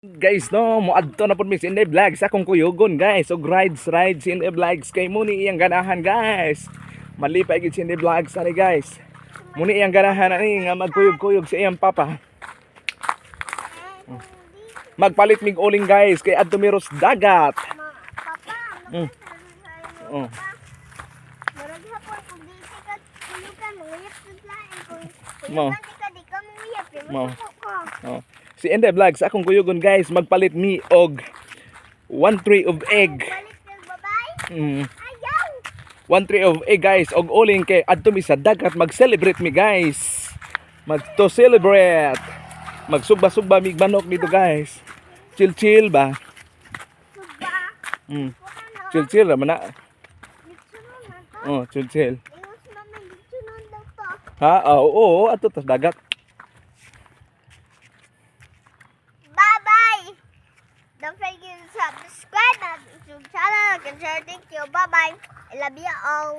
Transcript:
Guys, no, moadto na pud mi si Inday Vlogs akong kuyugon, guys. Og rides rides si Inday Vlogs kay mo ni iyang ganahan, guys. Malipay gid si Inday Vlogs ani, guys. Mo ni iyang ganahan ani nga magkuyog-kuyog sa iyang papa. Magpalit mig uling, guys, kay adto mi ros dagat. Ma, papa, Oh. Murag hapon kung di ka kuyugan, manguyap sa lain. Kung Mo. kuyugan di ka, di ka manguyap. Di Mo. mo ko. Oh. Si Inday Vlogs akong kuyugon, guys, magpalit mi og one tray of egg. Balik ng babae? Ayaw! One tray of egg, guys, og uling kay adto mi sa dagat, mag-celebrate mi, guys. Mag to celebrate. Magsugba-sugba mig manok dito, guys. Chill chill ba? Suba. Wala na. Chill chill ra man na. Litsunon na to. Oh, chill chill. Ingos mama, litsunon daw to. Ha? Ah, oo, oo, adto tas dagat. Bye-bye! Don't forget to subscribe and to channel and share. Thank you. Bye-bye. I love you all.